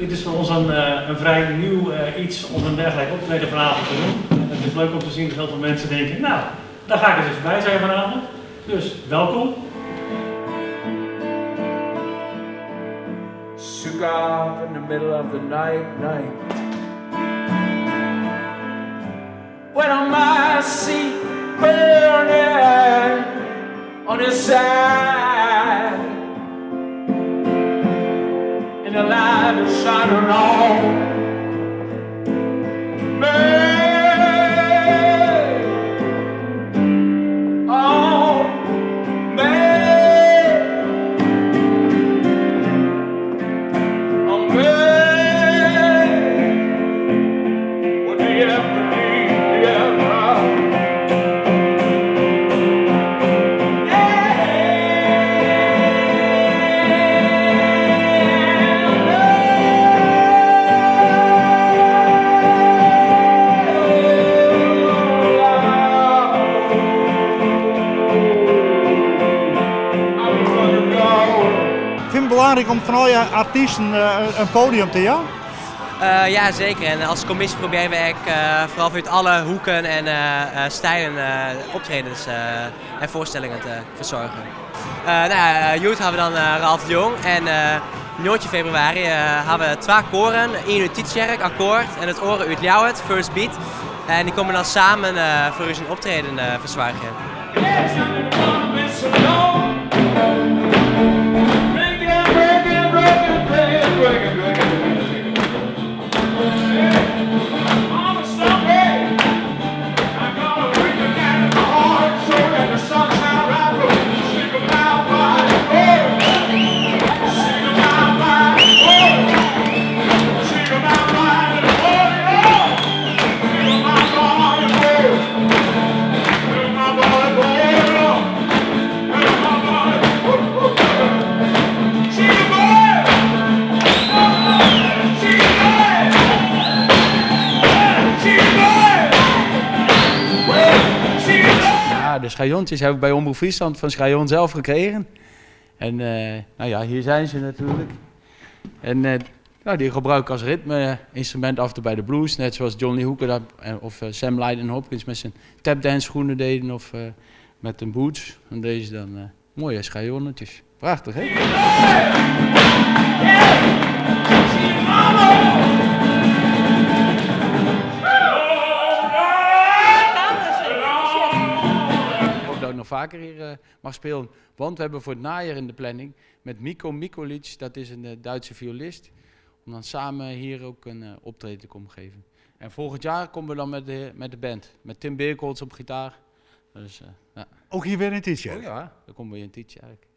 Dit is voor ons een, eh, een vrij nieuw eh, iets om een dergelijk optreden vanavond te doen. En het is leuk om te zien dat heel veel mensen denken, nou, daar ga ik eens even bij zijn vanavond. Dus welkom. Shook up in the middle of the night, night. When I see burning on his side, and the light is shining on me. On me. On me. What do you have to be? Yeah. Ik vind het belangrijk om van al je artiesten eh, een podium te jaan? Ja, zeker. En als commissie proberen we eigenlijk vooral vanuit alle hoeken en stijlen optredens en voorstellingen te verzorgen. Nou ja, hjoed hebben we dan Ralf de Jong en 19 februari hebben we twee koren. Eén uit Tytsjerk, Akkoord, en het oare uit Ljouwert, First Beat. En die komen dan samen voor u een optreden verzorgen. Ja, de schajontjes heb ik bij Omroep Friesland van Schajon zelf gekregen. En nou ja, hier zijn ze natuurlijk. En nou, die gebruik ik als ritme-instrument af en toe bij de blues. Net zoals John Lee Hooker dat, of Sam Lightnin' Hopkins met zijn tapdance schoenen deden of met een boots. En deze dan mooie schajonnetjes. Prachtig, hè? Ik hoop dat ik nog vaker hier mag spelen. Want we hebben voor het najaar in de planning met Miko Mikolic, dat is een Duitse violist, om dan samen hier ook een optreden te komen geven. En volgend jaar komen we dan met de band, met Tim Beerkolts op gitaar. Dus, ja. Ook hier weer in Tytsjerk? Oh ja, dan komen we in Tytsjerk.